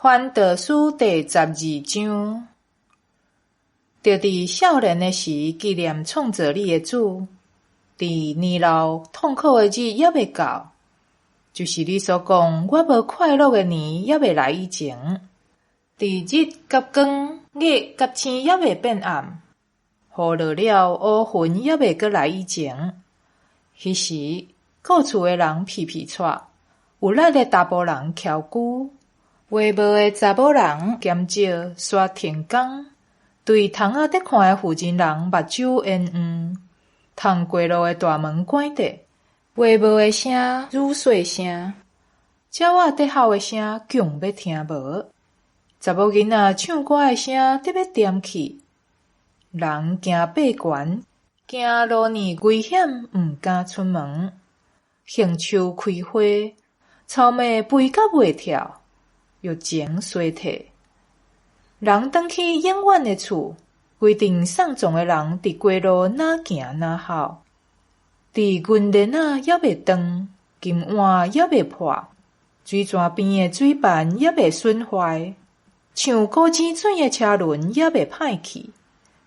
傳道書第十二章，著佇少年的時紀念創造你的主，佇年老痛苦的日猶未到，就是你所講我無快樂的年猶未來以前，佇日佮光、月佮星猶未變暗，雨落了烏雲猶未閣來以前，彼時顧厝的人皮皮掣，有力的查埔人蹺龜。話無的查某人減少，煞停工，對窗仔佇看的婦人人目睭圓黃，通過路的大門關著，話無的聲愈細聲，鳥仔佇吼的聲強欲聽無，查某囡仔唱歌的聲得欲恬去，人驚爬懸，驚路呢危險，毋敢出門。杏樹開花，草麥肥甲袂跳。疫情衰退，人轉去永遠的厝，規陣喪葬的人佇街路若行若吼，佇銀鏈仔猶未斷，金碗猶未破，水泉邊的水盤猶未損壞，像古井水的車輪猶未歹去，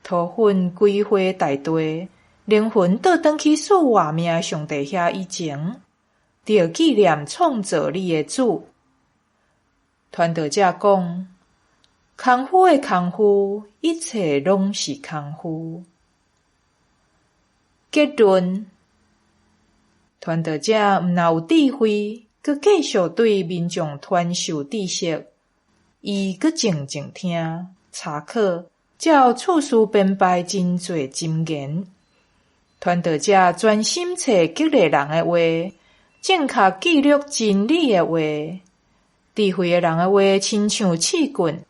塗粉歸回大地，靈魂倒轉去賜活命的上帝遐以前，著紀念創造你的主。傳道者講：空虛的空虛，一切攏是空虛。結論：傳道者毋但有智慧，閣繼續對民眾傳授知識。伊閣靜靜聽、查考，照次序編排真濟箴言。傳道者專心揣激勵人的話，正確記錄真理的話。智慧的人的話親像刺棍，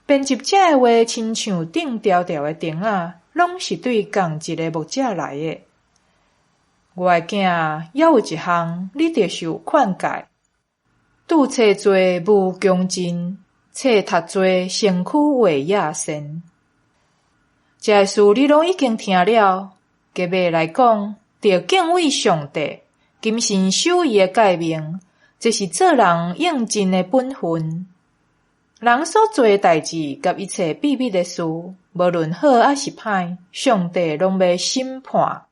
編輯者的話親像釘條條的釘仔，攏是對仝一个牧者來的。我的囝啊，猶有一項，你著受勸誡：拄冊濟無強進，冊讀濟身軀會野善。這个事你攏已經聽了，結尾來講，著敬畏上帝，謹慎守伊的誡命。這是做人應盡的本分。人所做的代誌佮一切秘密的事，無論好抑是歹，上帝攏欲審判。